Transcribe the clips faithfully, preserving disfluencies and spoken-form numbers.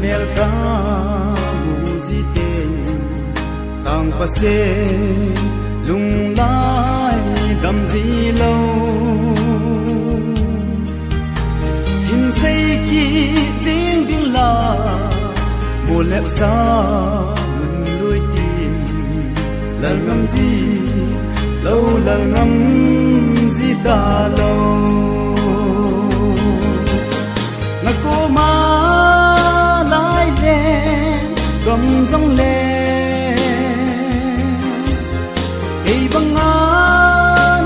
Mel kamu jiteng, tangpase lunglai damji lou. Hinsei kit jing ding la, molep sa nun lui tin, lal ngam ji lou, lal ngam ji talou. Nakoma lai le, gom jong le, kei banga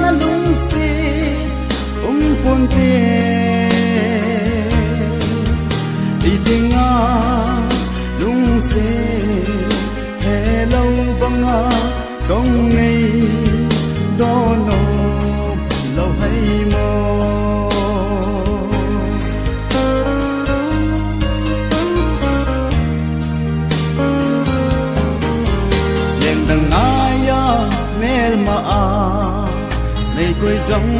nalungset um ponte. Ipi dinga lungset helou banga kong nei donom lou hai mo. Lengdang ngaiya melma a nei koi jong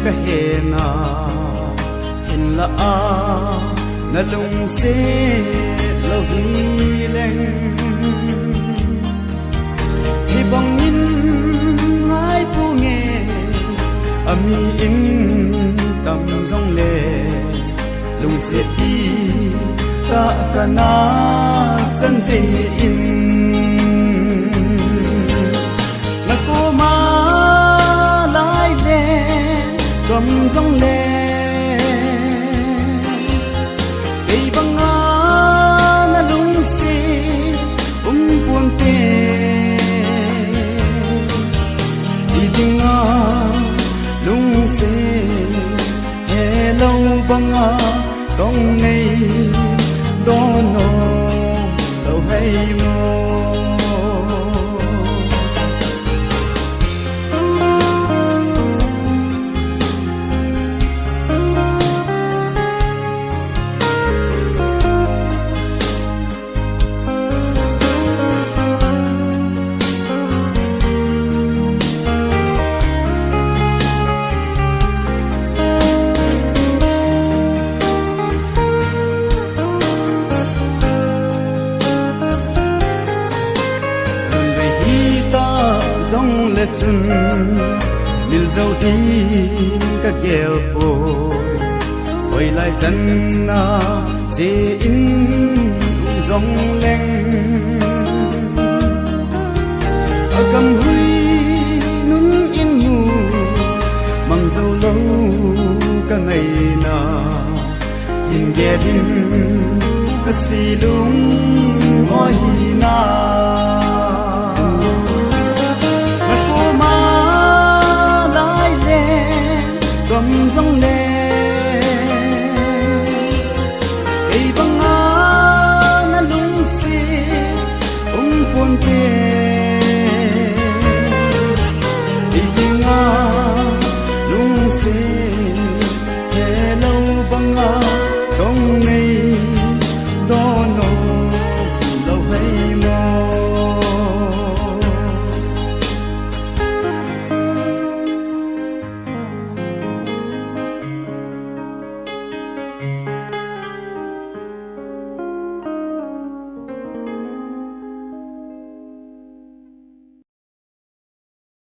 kahe na, hinlah a nalungset lou hileng. Hibang in ngai ponge, ami in tam jong le, lungset tah kana chan jeh in. Nakoma lai le, gom jong le, kei banga nalungset um ponte. Ipi dinga lungset helou banga kong nei donom lou hai mo. Lungdei hita jong le chun, mil jou din kagel poi. Hoilai chan a che in jong leng, agam hui nun in mu mang jou lou kangaina. Hin gel in kasi lung hoi na. Nakoma lai le, gom jong le, kei banga nalungset um ponte.